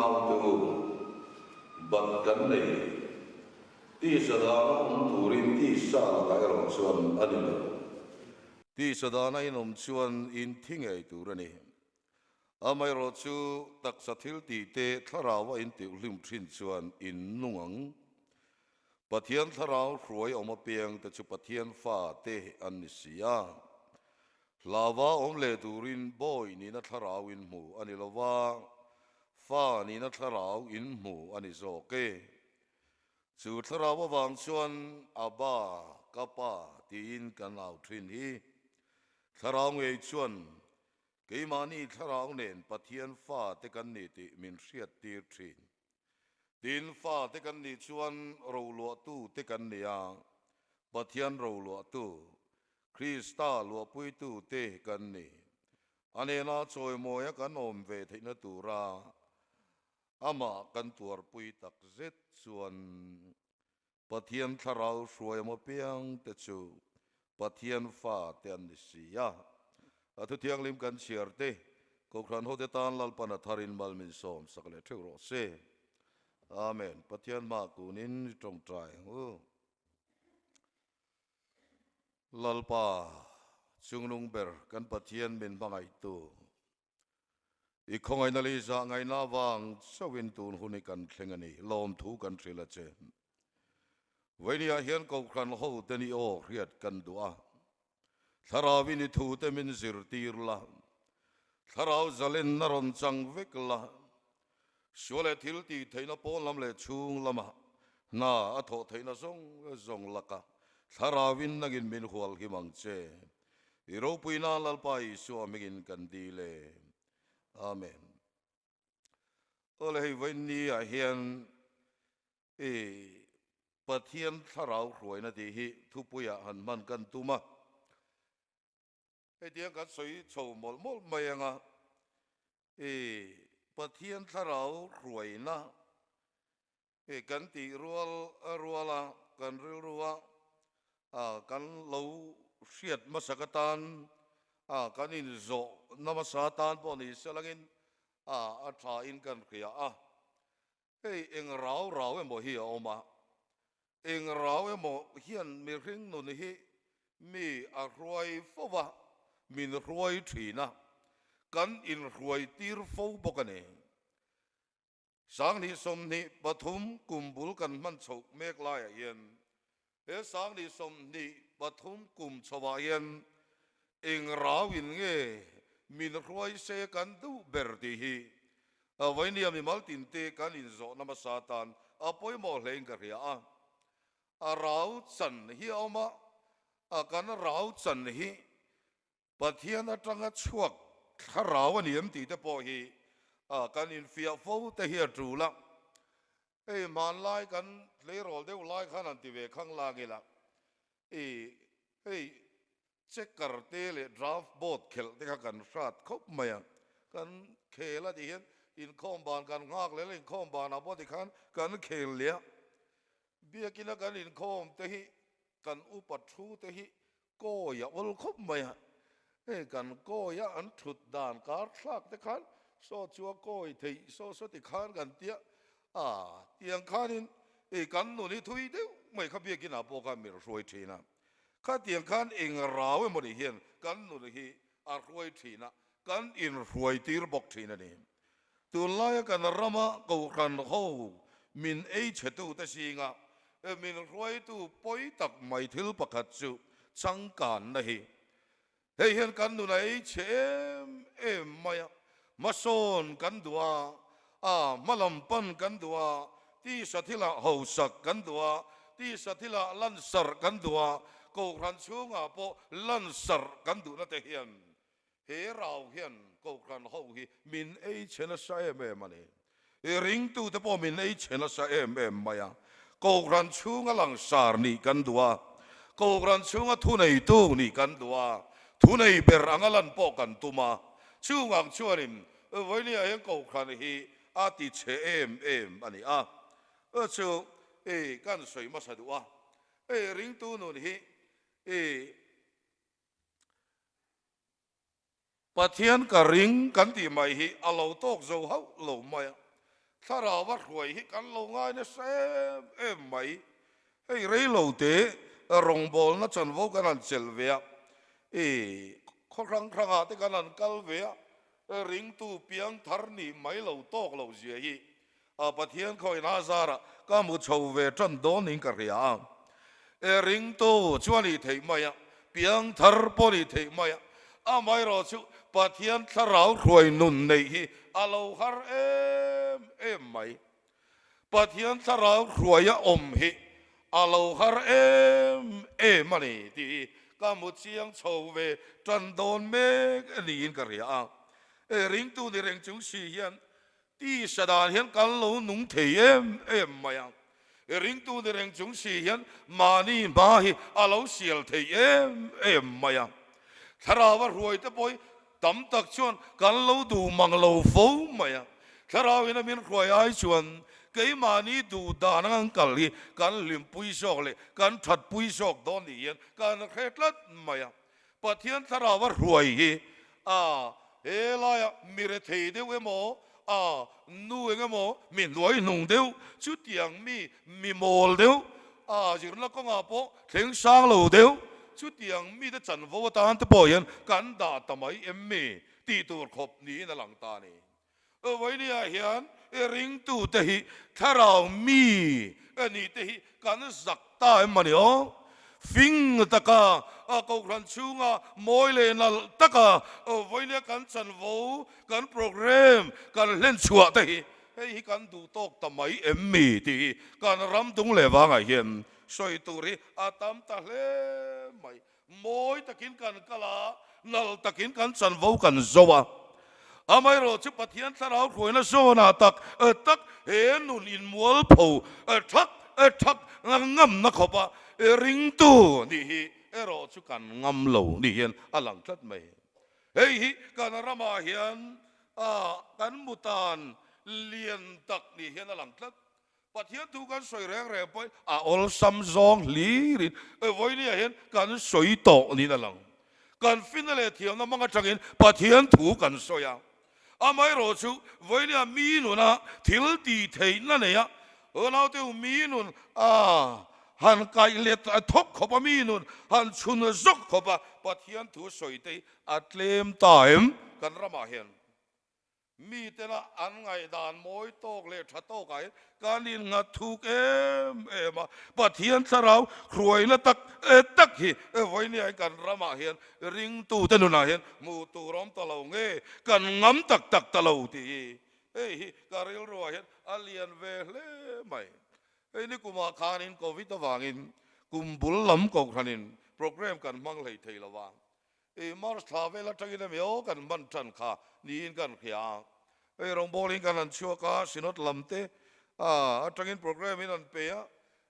Unaute u, bat kan nei. Tisa dana awm turin tisa lakah erawh chuan a ni lo. Tisa dana in awm chuan in thi ngei tur a ni. Amaherawhchu taksa thil tih te thlarau a intihhlim thin chuan in nung ang. Pathian thlarau hruai awm apiang te chu Pathian fa te an ni si a. Hlauva awm leh turin bawi nihna thlarau in hmu a ni lova, fa nihna thlarau in hmu a ni zawk e. Chu thlarau avang chuan Abba, ka pa tiin kan au thin hi. Thlarau ngei chuan keimahni thlarau nen Pathian fa te kan ni tih min hriattir thin. Tin, fa te kan nih chuan roluahtu te kan ni a, Pathian roluahtu, Krista luahpuitu te kan ni. A nena chawimawia kan awm ve theihna tura amah kan tuarpui tak zet chuan Pathian thlarau hruai awm apiang te chu Pathian fa te an ni si a. A thu thianghlim kan chhiar te, Kohhran hote tan Lalpan a tharin mal min sawm sak leh theuh rawh se. Amen. Pathian hma kunin i tawngtai ang u. Lalpa, chungnung ber kan Pathian min hmangaihtu, i khawngaihna leh i zahngaihna avang chauhin tun hun hi kan thleng a ni, lawmthu kan hrilh a che. Vawinia hian Kohhran hoten i aw hriat kan duh a, Thlarauin i thute min zirtir la, Thlarau zalenna rawn chang vek la, Sual leh thil tih theihna pawn lam leh chhung lamah hna a thawh theihna zawng zawng laka Thlarauin nangin min hual him ang che. I ropui nan Lalpa Isua hmingin kan dil e. Amen. Awle hei vawiin ah hian i Pathian Thlarau hruaina tih hi thupuiah han hman kan tum a. Hetiang kan sawi chho mawlh mawlh mai ang a, i Pathian thlarau hruaina i kan tih rual rual a, kan rilru a, kan lo hriat hmasak atan, kan inzawh na hmasa atan pawh ni se langin a tha in kan hria a. Hei eng rau rau emaw hi a awm a, eng rau emaw hian mihring nun hi mi a hruai fo va, min hruai thin a, kan inhruai tir fo bawk a ni. 2023 kum bul kan hman chhoh mek laiah hian he 2023 kum chhoah hian eng rau in nge min hruai se kan duh ber tih hi Vainia mimal tinte kan inzawhna hmasa tan a pawimawh hlein ka hria a. A rau chan hi a awm a, a kan rau chan hi Pathian atanga chhuak thlarau a ni em tih te pawh hi kan infiah fo te hi a tul a. Hei hmanlai kan tleirawl deuh lai khan han ti ve khang lang ila, i hei Checker te leh draft board khelh te kha kan hrat khawp mai a, kan khel a tih hian inkhawm ban kan nghak leh la inkhawm banah pawh tikhan kan khel leh a, biakina kan inkhawm te hi kan upa thu te hi kawi a awl khawp mai a, hei kan kawi a an thut dan kar thlak te khan saw chu a kawi theih saw saw tikhan kan tia a, tiang khanin kan nun hi thui deuh mai kha biakinah pawh khan min hruai thin a. Khatiang khan eng rau emaw ni hian kan nun hi a hruai thin a, kan inhruai tir bawk thin a ni. Tunlaia kan rama Kohhran ho min ei chhetute zinga min hruaitu pawi tak mai thil pakhat chu changkanna hi. Hei hian kan nun a ei chhe em em mai a, hmasawn kan duh a, a hmalam pan kan duh a, tisa thilah hausak kan duh a, tisa thilah lansarh kan duh a, Kohhran chhungah pawh lansarh kan duhna te hian he rau hian Kohhran ho hi min ei chhe nasa em em a ni. I ringtute pawh min ei chhe nasa em em mai a, Kohhran chhunga langsar nih kan duh a, Kohhran chhunga thuneitu nih kan duh a, thunei ber anga lan pawh kan tum a, chungang chuanin vawinia hian Kohhran hi a ti chhe em em a ni a, chu i kan sawi hmasa duh a, hei ringtu nun hi i Pathian ka ring kan tih mai hi a lo tawk zo hauh lo mai a. Thlarau a hruai hi kan lo ngai nasa em em mai. Hei reilo te rawngbawlna chanvo kan han chelh ve a, i khaw hrang hrangah te kan han kal ve a, ringtu piang thar nih mai lo tawk loh zia hi a Pathian khawina zarah ka hmu chho ve tan dawn in ka hria a. E ringtu chu a nih theih mai a, piang thar pawh a nih theih mai a, amaherawh chu Pathian thlarau hruai nun neih hi a lo har em em mai. Pathian thlarau hruaia awm hi a lo har em em a ni tih hi ka hmu chiang chho ve tan dawn mek a niin ka hria a. E ringtu ni reng chung si hian tisa dan hian kan lo nung thei em em mai a. E ringtu ni reng chung si hian mahni hma hi a lo sial thei em em mai a. Thlarau a hruai te pawh hi Tam tak chuan kan lo duh mang lo fo mai a, thlarauin a min hruai ai chuan keimahni duh dan ang kal hi kan hlimpui zawk leh kan thatpui zawk dawn ni hian kan hre tlat mai a. Pathian thlarau a hruai hi a he laia mi rethei deuh emaw, a nu eng emaw, mi hnuai hnung deuh, chutiang mi mi mawl deuh, a zirna kawngah pawh thleng sang lo deuh, chutiang mite chanvo atan te pawh hian kan dah ta mai em mi tih tur khawp niin a lang ta a ni. Vawinia hian i ringtute hi thlarau mi a nih te hi kan zak ta em a ni aw. Fing taka a kohhran chhunga mawi leh nalh taka vawinia kan chanvo, kan program kan hlen chhuah te hi hei hi kan duh tawk ta mai em mi tih hi kan ram dung leh vangah hian sawi tur hi a tam ta hle mai. Mawi takin kan kal a, nal takin kan chanvo kan zo a. Amaherawh chu Pathian thlarau hruaina zawnah tak tak he nun inmualpho thak thak ngamna khawpa ringtu nih hi erawh chu kan ngam lo ni hian a lang tlat mai. Hei hi kan ramah hian kan mutan lian tak ni hian a lang tlat. Pathian thu kan sawi reng reng pawhin a awlsam zawng hlirin vawinia hian kan sawi tawh niin a lang. Kan finna leh thiamna hmang atangin Pathian thu kan sawi a. Amaherawh chu vawinia mi nuna thil tih theihna nei a, naute u mi nun a han kaih let thawk khawp a, mi nun han chhun zawk khawp a Pathian thu sawi te hi a tlem ta em kan ramah hian. Mi tena an ngaihdan mawi tawk leh tha tawkah hian kan innghat thuk em em a, Pathian thlarau hruaina tak tak hi vawinia hian kan ramah hian ringtute nunah hian hmuh tur awm ta lo nge, kan ngam tak tak ta lo tih hi hei hi ka rilruah hian a lian ve hle mai. Hei ni kumah khanin Covid avangin kum bul lam kohhranin programme kan hmang hlei thei lo va, I March thla vel atangin emi aw kan hman tan kha niin kan hria a. Hei rawngbawlin kan han chhuak a, Synod lam te atangin programme in an pe a.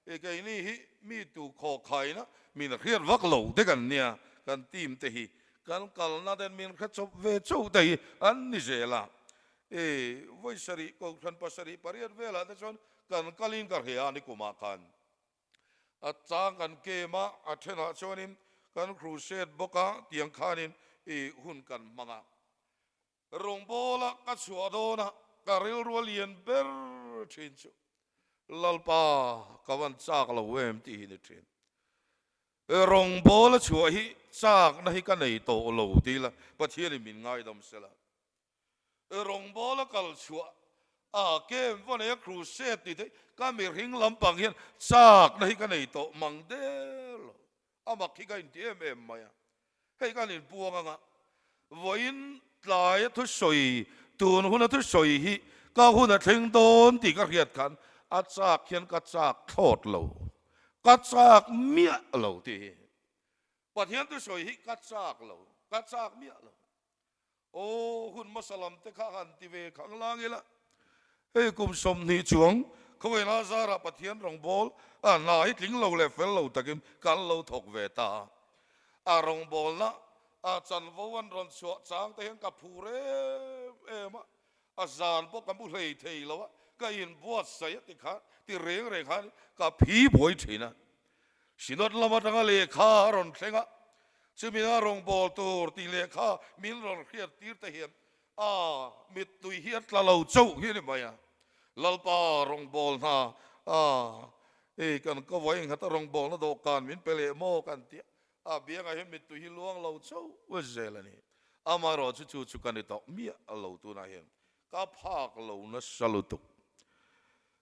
I keini hi mi tu khaw khaina min hriat vak lo te kan nia, kan team te hi kan kalna ten min hre chawp ve chauh te hi an ni zel a. I vawi sarih kohhran pasarih pariat velah te chuan kan kalin ka hria a ni kumah khan. A chang kan kem a, a thenah chuanin kan crusade bawk a, tiang khanin i hun kan hmang a. Rawngbawla ka chhuah dawn a, ka rilru a lian ber thin chu Lalpa ka van chak lo em tih hi ni thin. Rawngbawla chhuah hi chakna hi ka nei tawh lo tih ila Pathianin min ngaidam sela. Rawngbâwl a kal chhuah a, kem va nei a crusade tih te ka mihring lampang hian châkna hi ka nei tawh mang der lo. A mak hi ka inti em em mai a. Hei kan inpuang anga vawiin tlaia thusawi, tun huna thusawi hi ka hun a thleng dawn tih ka hriat khan a châk hian ka châk thlawt lo, ka châk miah lo tih hi. Pathian thusawi hi ka châk lo, ka châk miah lo. Aw, hun hmasa lam te kha han ti ve khang lang ila, hei kum 20 chuang khawvela zarah Pathian rawngbâwl a hna hi tling lo leh fel lo takin kan lo thawk ve ta a. A rawngbâwlna a chanvo an rawn chhuah chang te hian ka phur em em a, a zan pawh ka mu hlei thei lo a, ka inbuatsaih a ti khan, ti reng reng khan ka phi buai thin a. Synod lam atanga lehkha a rawn thleng a, chumina rawngbâwl tur tih lehkha min rawn hriat tir te hian a mittui hi a tla lo chauh hi a ni mai a. Lalpa rawngbâwl hna a, hei kan ka vawi engkhat a rawngbâwlna dawhkan min pe leh maw kan ti a, a biangah hian mittui hi luang lo chauh zel a ni. Amaherawh chu chu chu ka ni tawh miah lo tunah hian ka phak lo nasa lutuk.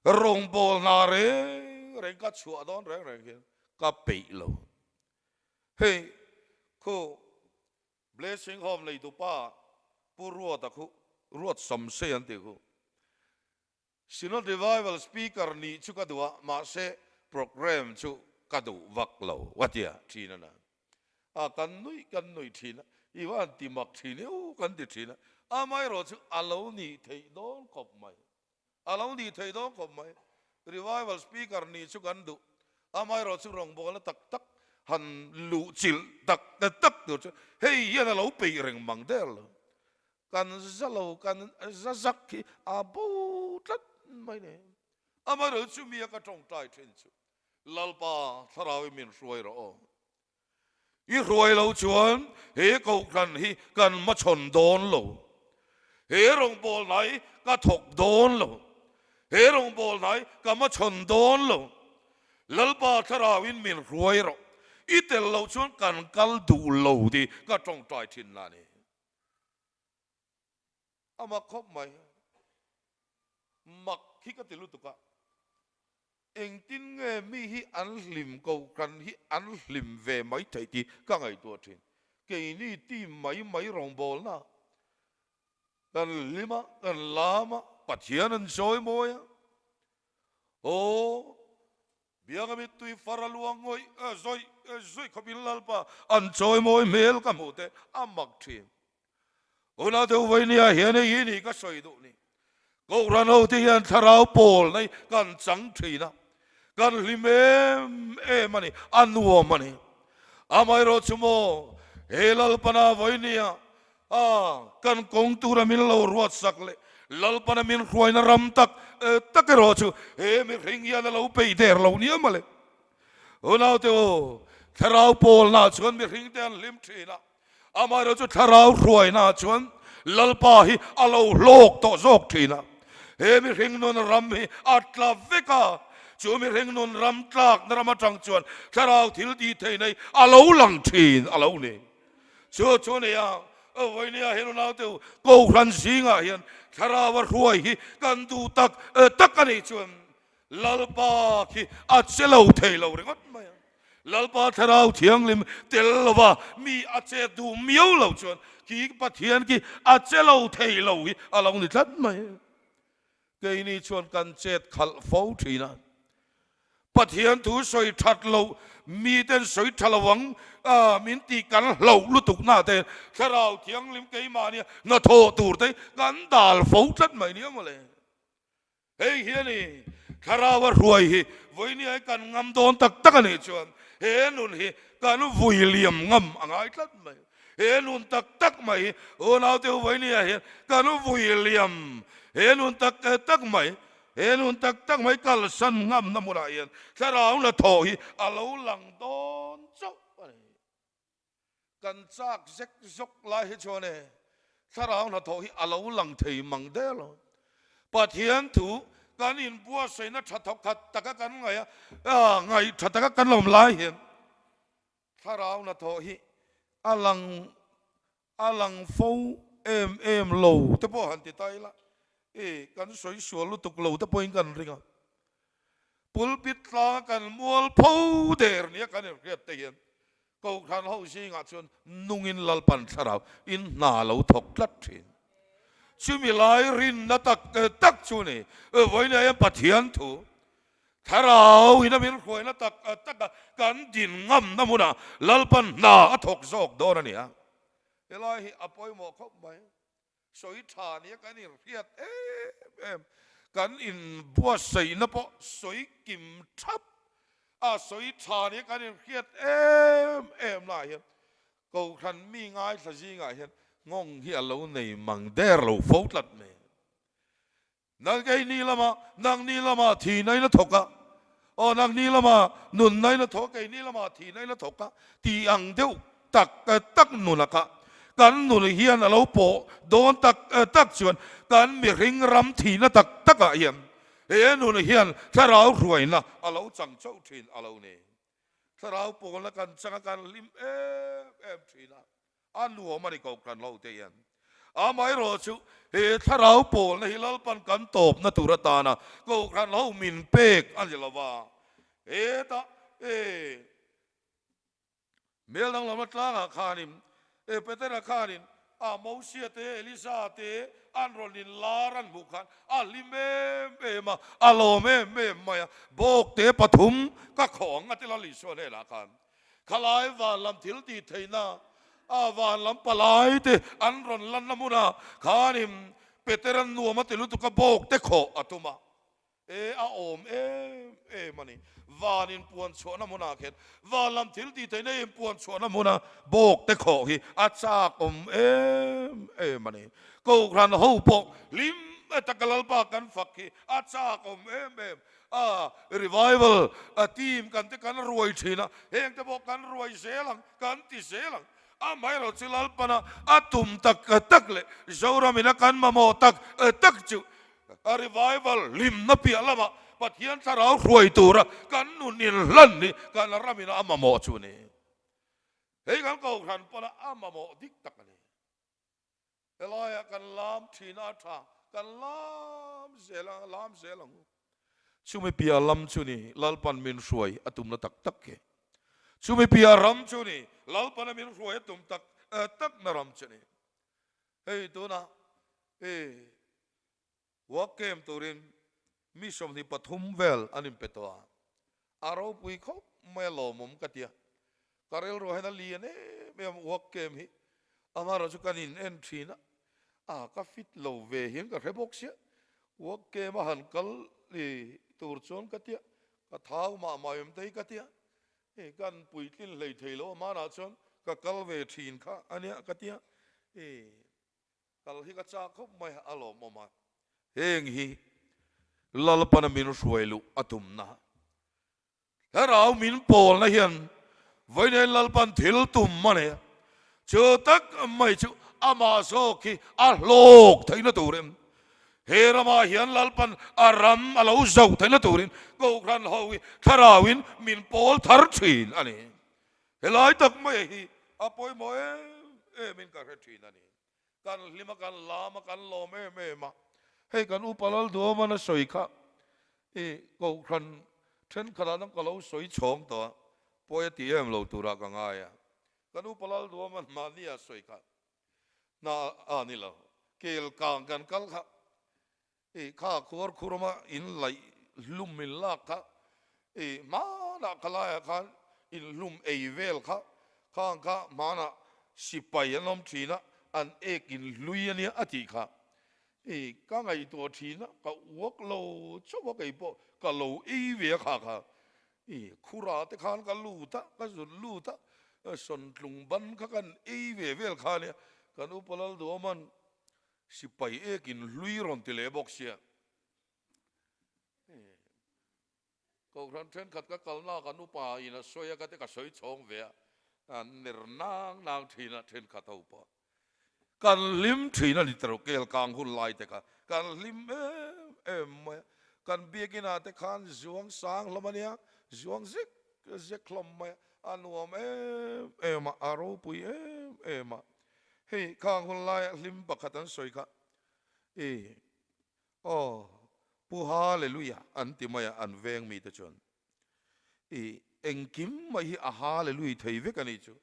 Rawngbâwl hna reng reng ka chhuah dawn reng reng hian ka peih lo. Hei khu Blessing Home neitupa Pu Ruata khu Ruat Samsei an tih khu. Synod Revival Speaker nih chu ka duh a, mahse programme chu ka duh vak lo a tia thin a na. A kan nuih kan nuih thin a, i va han ti mak thin e u kan ti thin a, amaherawh chu a lo nih theih dawn khawp mai. A lo nih theih dawn khawp mai. Revival Speaker nih chu kan duh. Amaherawh chu rawngbawlna tak tak han luh chilh tak tak tur chu hei hian a lo peih reng mang der lo. Kan za lo, kan za zak hi a bo tlat mai ni. Amaherawh chu mi a ka tawngtai thin chu Lalpa thlarau i min hruai rawh aw. I hruai lo chuan he kohhran hi kan hmachhawn dawn lo. He rawngbawlna hi ka thawk dawn lo. He rawngbawlna hi ka hmachhawn dawn lo. Lalpa thlarauin min hruai rawh. I tel lo chuan kan kal duh lo tih ka tawngtai thin la ni. A mak khawp mai. Mak hi ka ti lutuk a. Engtin nge mi hi an hlim kohhran hi an hlim ve mai theih tih ka ngaihtuah thin. Keini team mai mai rawngbawlna kan hlim a, kan lam a, Pathian an sawi mawi a. Aw, bianga mittui far a luang ngawih zawih zawih khawpin Lalpa an chawimawi hmel ka hmuh te a mak thin. Una deuh vainia hian hei hi ni ka sawi duh ni. Kohhran ho te hian thlarau pawl nei kan chang thin a, kan hlim em em a ni, a nuam a ni. Amaherawh chu maw, he Lalpana vainia a kan kawng tura min lo ruat sak leh Lalpana min hruaina ram tak tak erawh chu he mihring hian a lo peih der lo nia mawle. Unaute u, thlarau pawlna chuan mihringte an hlim thin a, Amaherawh chu thlarau hruaina chuan Lalpa hi a lo hlawk tawh zawk thin a. He mihring nun ram hi a tla vek a, chu mihring nun ram tlakna ram atang chuan thlarau thil tih theihna hi a lo lang thin a lo ni. Chu chu nia, vawinia hian unaute u, Kohhran zingah hian thlaraua hruai hi kan duh tak tak a nih chuan Lalpa khi a che lo thei lo ringawt mai a. Lalpa Thlarau Thianghlim tel lova mi a che duh miau lo chuan khi Pathian khi a che lo thei lo hi a lo ni tlat mai. Keini chuan kan chet khalh fo thin a. Pathian thu sawi that loh, miten sawi tha lo ang min tih kan hlauh lutuk na te Thlarau Thianghlim keimahnia hnathawh tur te kan dal fo tlat mai nia mawle. Hei hi a ni, Thlarau a hruai hi vawinia hi kan ngam dawn tak tak a nih chuan he nun hi kan vui liam ngam a ngai tlat mai. He nun tak tak mai hi unaute u vawinia hian kan vui liam, he nun tak tak mai, he nun tak tak mai kalsan ngamna hmunah hian Thlarau hnathawh hi a lo lang dawn chauh a ni. Kan chak zek zawk lai hi chuan e, thlarau hnathawh hi a lo lang thei mang der lo. Pathian thu kan inbuatsaihna tha thawk khat taka kan ngaih a, ngaih tha taka kan lawm lai hian thlarau hnathawh hi a lang a lang fo em em lo te pawh han ti ta ila, e kan sawi sual lutuk lo te pawhin kan ring a. Pulpit tlanga kan mual pho der nia kan inhriat te hian Kohhran ho zingah chuan nungin Lalpan thlarau in hna lo thawk tlat thin. Chumi lai rinna tak tak chu ni vawiin hian Pathian thu thlarau in a min hruaina tak taka kan din ngamna hmunah Lalpan hna a thawk zawk dawn a ni a. Helai hi a pawimawh khawp mai. Sawi tha nia kan inhriat em em, kan inbuatsaihna pawh sawi kim thap a, sawi tha nia kan inhriat em em lah hian Kohhran mi ngaithla zingah hian nghawng hi a lo nei mang der lo fo tlat mai. Nang keini lama, nangni lama thihna in a thawk a, aw nangni lama nunna in a thawk a, keini lama thihna in a thawk a tih ang deuh tak tak nuna kha kan nun hian a lo pawh dawn tak tak chuan kan mihring ram thihna tak takah hian. He nun hian thlarau hruaina a lo chang chauh thin a lo ni. Thlarau pawlna kan changa kan hlim em em thin a, a nuam a ni kohhran ho te hian. Amaherawh chu he thlarau pawlna hi Lalpan kan tawpna tur atana kohhran ho min pek a ni lo va, hetah e Hmel danglam atlangah khanin e Petera khanin a Mosia te Elisa te an rawn in lar an hmuh khan a hlim em em a, a lawm em em mai a, Bawkte pathum ka khawh ang a ti Lal Isua hnenah khan khalai van lam thil tih theihna a van lam palai te an rawn lanna hmunah khanin Petera'n nuam a ti lutuk a bawkte khawh a tum a. E, a awm em em a ni. Van inpuan chhuahna hmunah khian van lam thil tih theihna inpuan chhuahna hmuna bawk te khawh hi a chak awm em em a ni. Kohhran ho pawh hlim taka Lalpa kan fak hi a chak awm em em a. Revival team kan te kan ruai thin a, heng te pawh kan ruai zel ang, kan ti zel ang. Amaherawh chu Lalpana a tum tak tak leh Zoramin a kan mamawh tak tak chu A revival hlimna piah lamah Pathian thlarau hruai tura kan nun inhlan hi kan ramin a mamawh chu a ni. Hei kan kohhran pawna a mamawh dik tak a ni. Helaiah kan lam thin a tha, kan lam zel a, lam zel ang u. Chumi piah lam chu ni Lalpan min hruai a tumna tak tak hi. Chumi piah ram chu ni Lalpana min hruai a tum tak takna ram chu ni. Hei tunah i work camp turin mi 23 vel an inpe tawh a, a ropui khawp mai a lawmawm ka ti a, ka rilru hian a lian em em a work camp hi amaherawh chu kan in en thin a, a ka fit lo ve hian ka hre bawk sia, work camp a han kal i tur chuan ka ti a, ka thau mah mah em te hi ka ti a, i kan puitlin hlei thei lo amanah chuan ka kal ve thin kha a nia ka ti a, i. Kal hi ka chak khawp mai a lawmawm a, heng hi Lalpana min hruai luh a tumna, Thlarau min pawlna hian vawiin Lalpan thil tum a nei a, chu tak mai chu amah zawk hi a hlawk theihna turin, he ramah hian Lalpan a ram a lo zauh theihna turin Kohhran ho hi Thlarauin min pawl thar thin a ni. Helai tak mai hi a pawimawh em em in ka hre thin a ni. Kan hlim a, kan lam a, kan lawm em em a. Hei kan upa Lalduaman a sawi kha i Kohhran thenkhatah dang ka lo sawi chhawng tawh a, pawi a ti em lo turah ka ngai a. Kan upa Lalduaman mahni a sawi kha hna a ni lo, kel kang kan kal kha I kha khuar khurama in laih hlum in lak kha i hmanah kha laiah khan in hlum ei vel kha khang kha hmanah sipai an awm thin a, an ek in hlui a nia a tih kha i ka ngaihtuah thin a, ka uak lo chauh a keipawh ka lo ei ve a kha kha i khurah te khan ka lut a, ka zut lut a, sawntlung ban kha kan ei ve vel kha ania, kan upa Lalduaman Sipai ekin hlui rawn ti leh bawk sia. Kohhran thenkhat ka kalna kan upa in a sawi a, ka te ka sawi chhawng ve a, an ner nang nang thin a thenkhat ho pawh. Kan hlim thin a ni tawh kel kang hun lai te kha, kan hlim em em mai a. Kan biakin ah te khan zuang sang hlawm a nia, zuang zek zek hlawm mai a, a nuam em em a, a ropui em em a. Hei khang hun laia hlim pakhat an sawi kha i aw Pu Hallelujah an ti mai a an veng mite chuan i engkim mai hi a Hallelujah thei vek a nih chu.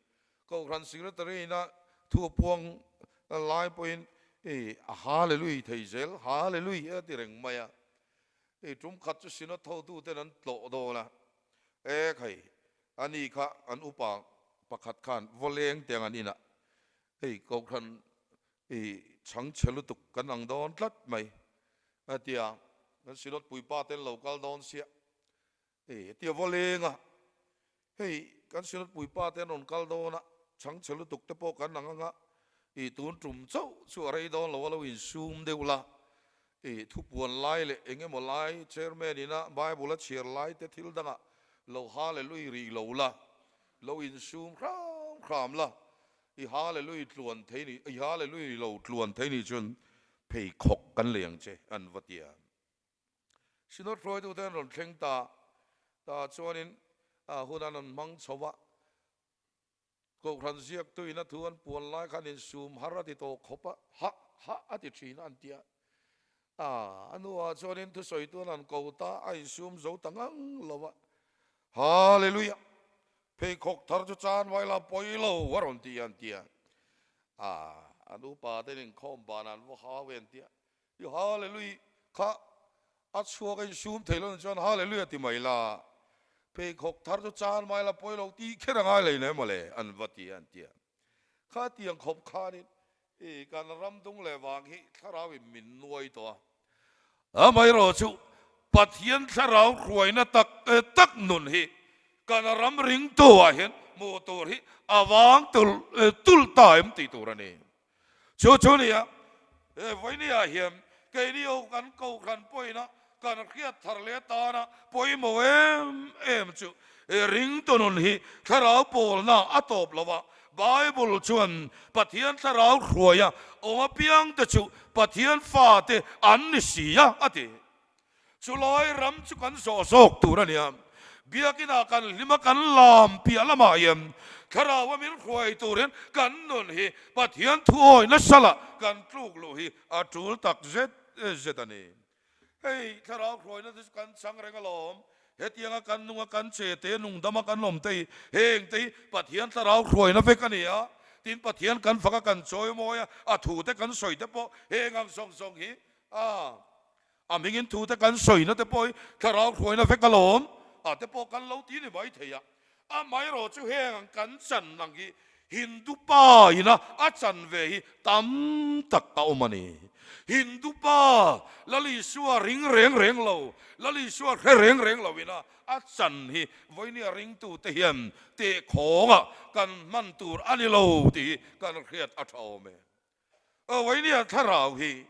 Kohhran Secretary ina thu a puang lai pawhin i a Hallelujah thei zel Hallelujah a ti reng mai a. I tum khat chu Synod hotuten an tlawh dawn a, e khai Ani kha an upa pakhat khan vawleng te ang an inah hei Kohhran i chhang chhe lutuk kan ang dawn tlat mai a ti a, kan Synod puipa te an lo kal dawn sia hei hetia vawleng a hei kan Synod puipa te an rawn kal dawn a chhang chhe lutuk te pawh kan ang anga i tun tum chauh chu a rei dawn lo a lo insum deuh la I thupuan lai leh eng emaw lai chairman ina Bible a chhiar lai te thil dangah lo hallelui rih lo la, lo insum hram hram la, i hallelui tluan thei ni, i hallelui lo tluan thei ni chuan pheikhawk kan lei ang che an va ti a. Synod hruaitute an rawn thleng ta, tah chuanin hun an rawn hmang chho va, Kohhran ziaktuin a thu an puan lai khan insum har a ti tawh khawp a, hah hah a ti thin a an ti a. A hnuah chuanin thusawitu an han ko ta, a insum zo ta ngang lo a. Hallelujah! Pheikhawk thar chu chan vai la pawi lo a rawn ti a an ti a. An upa ten inkhawm banah an va hau e an ti a. I Hallelujah kha a chhuak a insum thei lo ni chuan Hallelujah ti mai la, pheikhawk thar chu chan mai la pawi lo tih kher a ngai lei nei mawle an va ti a an ti a. Kha tiang khawp khanin i kan ram dung leh vang hi thlarau in min nuai tawh a. Amaherawh chu Pathian thlarau hruaina tak tak nun hi kan ram ringtu ah hian hmuh tur hi a vang tulh ta em tih tur a ni. Chu chu nia, he vawinia hian keini ho kan kohhran pawina kan hriat thar leh atana pawimawh em em chu he ringtu nun hi thlarau pawlna a tawp lo a, Bible chuan Pathian thlarau hruaia awm apiangte chu Pathian fate an ni si a, a ti. Chulai ram chu kan zawh zawk tur a nia. Biakinah kan hlim a, kan lam piah lamah hian Thlarau a min hruai tur hian kan nun hi Pathian thu awi nasa lah kan tluk luh hi a tul tak zet zet a ni. Hei Thlarau hruaina te chu kan chang reng alawm. Hetianga kan nunga kan che te, nungdama kan awm te hi heng te hi Pathian Thlarau hruaina vek a ni a. Tin, Pathian kan fak a, kan chawimawi a, a thu te kan sawi te pawh heng ang zawng zawng hi a. A hmingin thute kan sawina te pawh hi thlarau hruaina vek alawm a te pawh kan lo ti ni mai thei a. Amaherawh chu heng ang kan chan ang hi Hindu pa ina a chan ve hi tam tak a awm a ni. Hindu pa Lal Isua ring reng reng lo, Lal Isua hre reng reng lo ina a chan hi vawinia ringtute hian tehkhawngah kan hman tur a ni lo tih hi kan hriat a tha awm e. Vawinia thlarau hi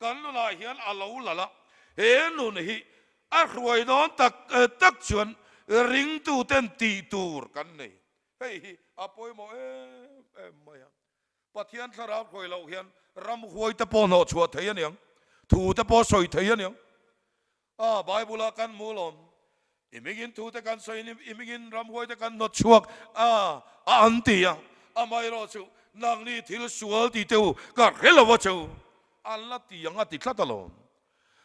kan nunah hian a lo lal a, he nun hi a hruai dawn tak tak chuan ringtuten tih tur kan nei. Hei hi a pawimawh em em mai a. Pathian thlarau hruai loh hian ramhuai te pawh hnawh chhuah thei a niang, thu te pawh sawi thei a niang. A, Bible-ah kan hmu lawm. I hmingin thute kan sawiin i hmingin ramhuaite kan hnawt chhuak a, a an ti a. Amaherawh chu, nangni thil sual ti teh u, ka hre lo a che u. An la ti ang a ti tlat alawm.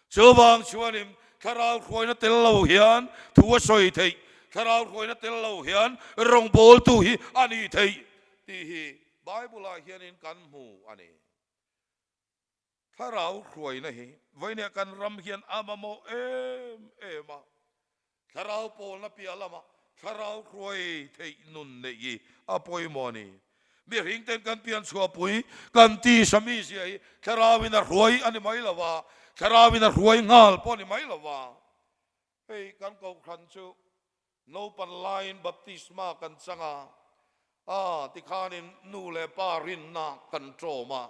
Chuvang chuanin thlarau hruaina tel lo hian thu a sawi theih, thlarau hruaina tel lo hian rawngbawltu hi a ni theih tih hi Bible-ah hianin kan hmu a ni. Thlarau hruaina hi vawinia kan ram hian a mamawh em em a, thlarau pawlna piah lama thlarau hruai theih nun neih hi a pawimawh a ni. Mihring ten kan pian chhuahpui kan tisa mizia hi thlarauin a hruai a ni mai lo va, thlarauin a hruai nghal pawh a ni mai lo va. Hei kan kohhran chu Naupan laiin baptisma kan chang a, a tikhanin nu leh pa rinna kan ṭawm a,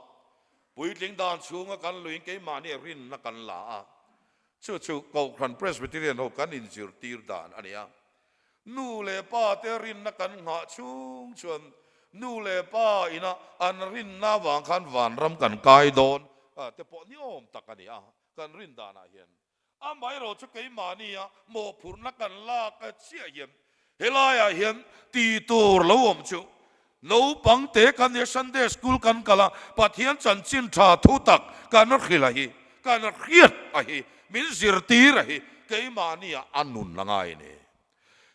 puitling dan chhunga kan luiin keimahni rinna kan la a, chu chu Kohhran Presbyterian ho kan inzirtir dan a ni a. Nu leh pa te rinna kan nghah chhung chuan nu leh pa ina an rinna avang khan vanram kan kai dawn te pawh ni awm tak a ni a, kan rin danah hian. Amaherawh chu keimahnia mawhphurhna kan lak chiah hian helaiah hian tih tur lo awm chu naupang te kan nia Sunday school kan kal a, Pathian chanchin tha thu tak kan hrilh a hi, kan hriat a hi, min zirtir a hi keimahnia a nun a ngai a ni.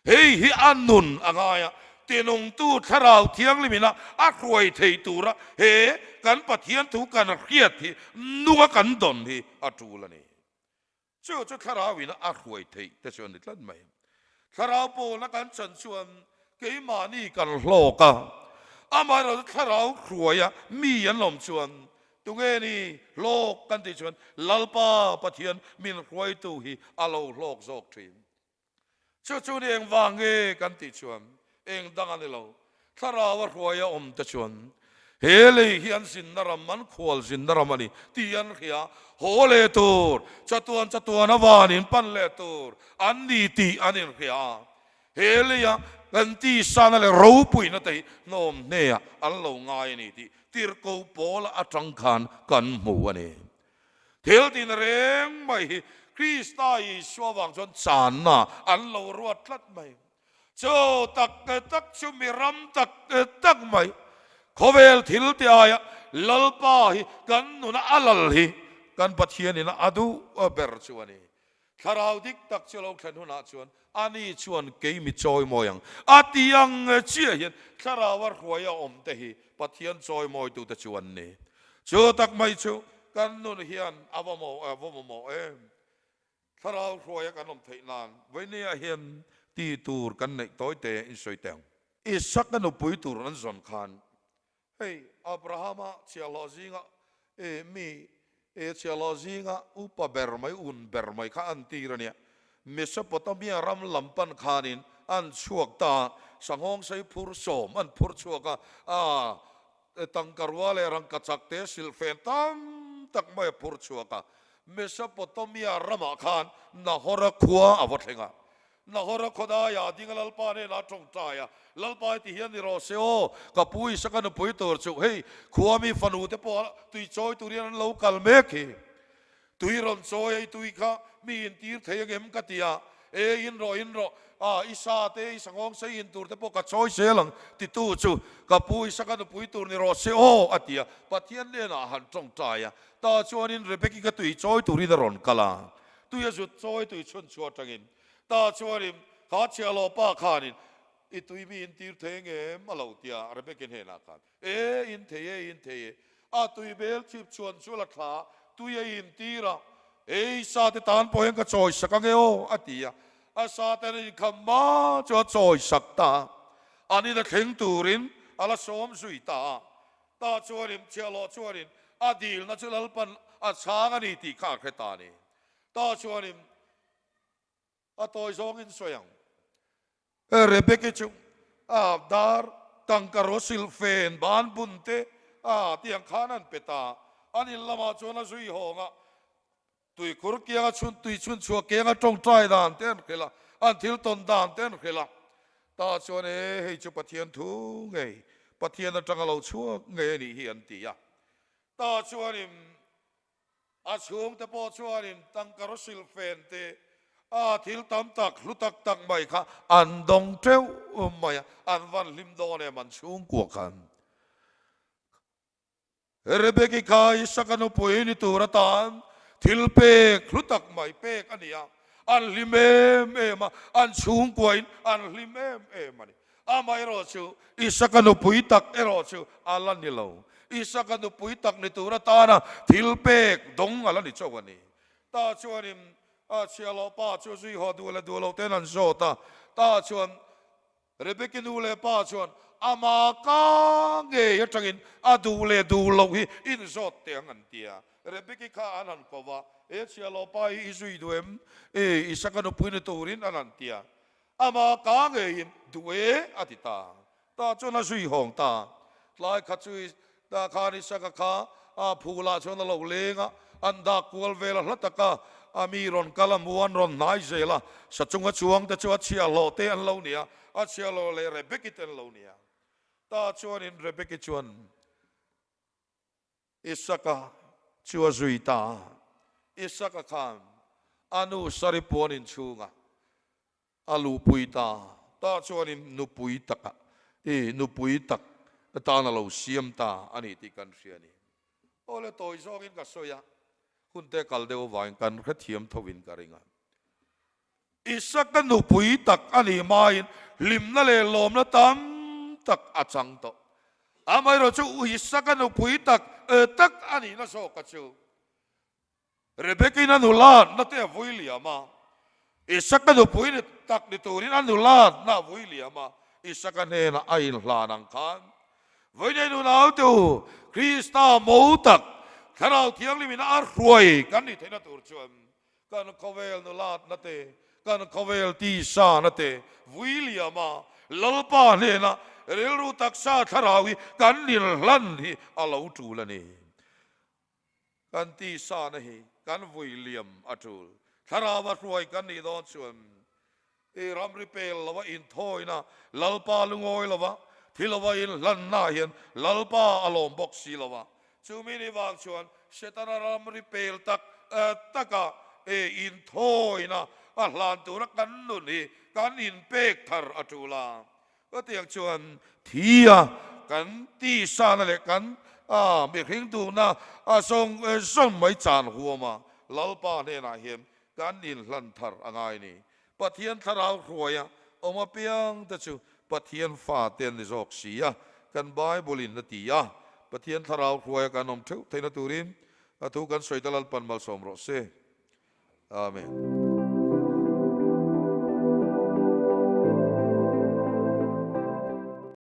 Hei hi a nun a ngai a, tinungtu Thlarau Thianghlimina a hruai thei tura he kan Pathian thu kan hriat hi nunga kan dawn hi a tul a ni. Chu chu Thlarauin a hruai theih te chu a ni tlat mai. Thlarau pawlna kan chan chuan keimahni kan hlawk a, amaherawhchu Thlarau hruaia mi an awm chuan tunge ni hlawk kan tih chuan Lalpa Pathian min hruaitu hi a lo hlawk zawk thin. Chu chu ni engvang nge kan tih chuan eng dang a ni lo. Thlarau a hruai a awm te chuan he lei hi an zinna ram, an khual zinna ram a ni tih an hria. Haw leh tur, chatuan chatuan a vanin pan leh tur an ni tih an inhria a. He leia kan tisana leh ropuina te hi hnawm hneah an lo ngai a ni tih tirhkoh pawla atang khan kan hmu a ni. Thil tin reng mai hi Krista Isua vang chuan channa an lo ruat tlat mai. Chu tak tak chu mi ram tak tak mai. Khawvel thil te aia Lalpa hi kan nuna a lal hi kan Pathianin a duh ber chu a ni. Thlarau dik tak chu lo thlen hunah chuan ani chuan kei mi chawimawi ang a ti ang chiah hian Thlarau a hruai a awm te hi Pathian chawimawitute chu an ni. Chu tak mai chu kan nun hian a va mamawh em? Thlarau hruaia kan awm theih nan vawinia hian ti tur kan neih tawi te in sawi teh ang. Isaka nupui tur an zawn khan, hei Abrahama chhiahhlawh zinga e mi e chhiahhlawh zinga upa ber mai un ber mai kha an tir a nia. Mesopotamia ram lam pan khanin an chhuak ta a, sanghawng sei phur sawm an phur chhuak a, a tangka rua leh rangkachak te silhfen tam tak mai a phur chhuak a. Mesopotamia ramah khan Nahora khua a va thleng a. Nahora khawdaiah ding a Lalpa hnenah a tawngtai a, Lalpa heti hian ni rawh se aw, ka pu Isaka nupui tur chu hei khua mi fanu te pawh tui chawi tur hian an lo kal mek hi. Tui rawn chawi a i tui kha mi intir thei angem ka ti a, e in rawh in rawh, a i sa te i sanghawng sei in tur te pawh ka chawi zel ang titu chu ka pu Isaka nupui tur ni rawh se aw a ti a, Pathian hnenah a han tawngtai a, tah chuanin Rebeki ka tui chawi turin a rawn kal a, tui a zut chawi tui chhun chhuah atangin tah chuanin kha chhiahhlawh pa khanin i tui mi intir thei angem a lo ti a, Rebeki hnenah khan. E in thei e, in thei e. A tui bel chip chuan chu la thla, tui a intir a, Ei sa te tan pawh hian ka chawi sak ange aw, a ti a. A sa ten a inkham hma chu a chawi sak ta a. An in a thleng turin a la sawm zui ta a. Tah chuanin chhiahhlawh chuanin a dilna chu Lalpan a chhang a ni tih kha a hre ta a ni. Tah chuanin A tawi zawngin sawi ang. Rebeki chu a dar tangka ro silhfen ban bun te a ti ang khan an pe ta. An in lamah chuan a zui hawng a, tuikhur kianga chhun tui chhun chhuah kianga tawngtai dan te an hrilh a, an thil tawn dan te an hrilh a. Tah chuan e hei chu Pathian thu ngei, Pathian atanga lo chhuak ngei a nih hi an ti a. Tah chuanin A chhungte pawh chuanin tangka rawsil fen te a thil tam tak hlu tak tak mai kha an dawng teuh mai a, an van hlim dawn em an chhungkua khan. Rebeki kha Isaka nupui ni tur atan thil pek hlu tak mai pek a ni a, an hlim em em a, an chhungkuain an hlim em em a ni. Amaherawh chu Isaka nupui tak erawh chu a la ni lo. Isaka nupui tak ni tur atana thil pek dawng a la ni chauh a ni. Tah chuanin a chhiahloh pa chu zui haw duh leh duh lo ten an zawt a. Tah chuan Rebeki nu leh pa chuan ama ka ngei atangin a duh leh duh loh hi inzawt teh ang an ti a. Rebeki kha an han ko va, He chhiahloh pa hi i zui duh em? Isaka nupui ni turin an han ti a. Amah ka ngeiin duh e a ti ta. Tah chuan a zui hawng ta. Tlai khat chu tah khan Isaka kha a phulah chuan a lo leng a, an dak kual vel a hla tak a, a mi rawn kal a hmu an rawn hnai zel a, sa chunga chuang te chu a chhiahhlawh te an lo ni a, a chhiahhlawh leh Rebeki te an lo ni a. Tah chuanin Rebeki chuan Isaka chu a zui ta a. Isaka khan a nu Sari puan inchhungah a luhpui ta. Tah chuanin nupui takah i nupui tak tan a lo siam ta a ni tih kan hria a ni. Aw le tawi zawngin ka sawi a, hunte kal deuh avangin kan hrethiam thovin ka ring a. Isaka nupui tak a nih hmain hlimna leh lawmna tam tak a chang tawh. Amaherawh chu Isaka nupui tak tak a nihna zawka chu Rebeka-in a nulatna te a vui liam a, Isaka nupui ni tak ni turin a nulatna a vui liam a, Isaka hnenah a inhlan ang khan Vawiinei nunaute u, Krista mo tak Thlarau Thianghlimin a hruai kan nih theihna tur chuan Kan khawvel nulatna te, kan khawvel tisana te vui liam a, Lalpa hnena rilru taksa thlarau hi kan inhlan hi a lo tul a ni. Kan tisana hi kan vui liam a tul. Thlarau a hruai kan nih dawn chuan I ramri pel lova inthawina Lalpa lungawi lova thi lova inhlanna hian Lalpa a lawm bawk si lova. Chumi ni vang chuan Setana ramri pel tak taka e inthawina a hlan tura kan nun hi kan inpek thar a tul a. Chutiang chuan thi a kan tisana leh kan mihring duhna a zawng zawng mai chan huam a, Lalpa hnenah hian kan inhlan thar a ngai ni. Pathian thlarau hruaia awm apiang te chu Pathian fate an ni zawk si a, kan Bible in a ti a, Pathian thlarau hruaia kan awm theuh theihna turin a thu kan sawi ta Lalpan malsawm rawh se. Amen.